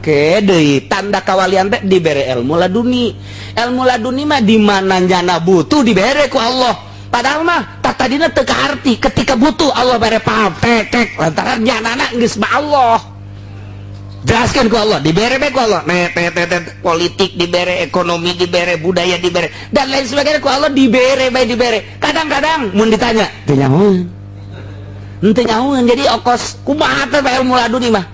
Oke deui, tanda kawalian teh dibere ilmu laduni. Ilmu laduni mah di mana nyana butuh dibere ku Allah. Padahal mah tak tadina teu kaarti, ketika butuh Allah bere paham tek tek, lantaran nyanana geus ba Allah. Jelaskan ku Allah, dibere bae ku Allah. Net net net, net. Politik dibere, ekonomi dibere, budaya dibere, dan lain sebagainya ku Allah dibere bae dibere. Kadang-kadang mun ditanya teu nyahoeun. Henteu nyahoeun, jadi okos kumaha teh ilmu laduni mah.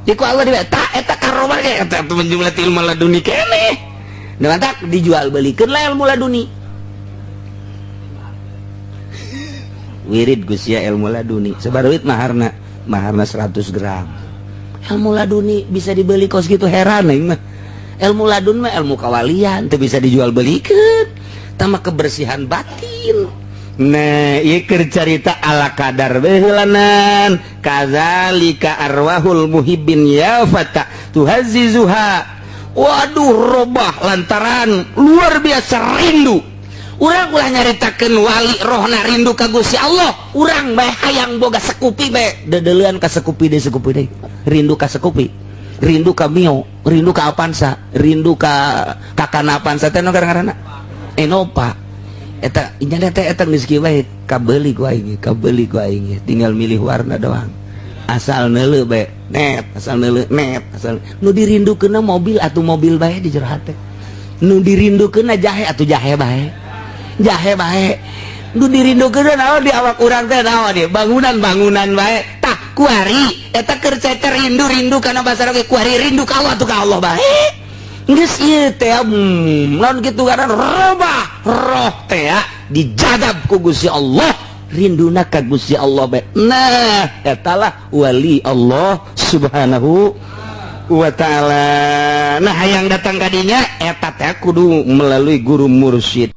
Di ku Allah dibere tak eta karomah ge eta menjumlah ilmu laduni keneh. Nah, tak dijual belikeun lah ilmu laduni. Wirid Gusia ilmu laduni. Sabar duit maharna, maharna 100 gram. Ilmu laduni bisa dibeli kos gitu, heran aing mah. Ilmu ladun mah ilmu kawalian teu bisa dijual belikeun. Tama kebersihan batin. Nah, ieu keur carita ala kadar beheulanan. Kazalika arwahul muhibbin ya fata tuhazzizuha. Waduh, robah lantaran luar biasa rindu. Urang ulah nyaritakeun wali rohna rindu ka Gusti Allah. Urang bae hayang boga sekupi bae, dedeuleun ka sekupi deui, sekupi deui. Rindu ka sekupi, rindu ka Mio, rindu ka Avanza, rindu ka kakana Avanza teh nu ngaranna Innova. Eta inya teh eta geus kieu bae, kabeuli ku aing, kabeuli ku aing, tinggal milih warna doang. Asal neuleu bae net, asal neuleu net, asal nu dirindukeunna mobil atuh mobil bae di jero hate. Nu dirindukeunna jahe atuh jahe bae. Jahe bae. Nu dirindukeunna naon di awak urang teh naon di bangunan-bangunan bae. Tah kuari eta keur cecer rindu-rindu kana basa oge kuari rindu ka Allah atuh ka Allah bae. Geus ieu teh lamun kitu karena robah roh teh dijadab ku Gusti Allah, rinduna ka Gusti Allah bae. Nah, eta lah wali Allah Subhanahu wa Ta'ala. Nah, hayang datang kadinya eta teh kudu melalui guru mursyid.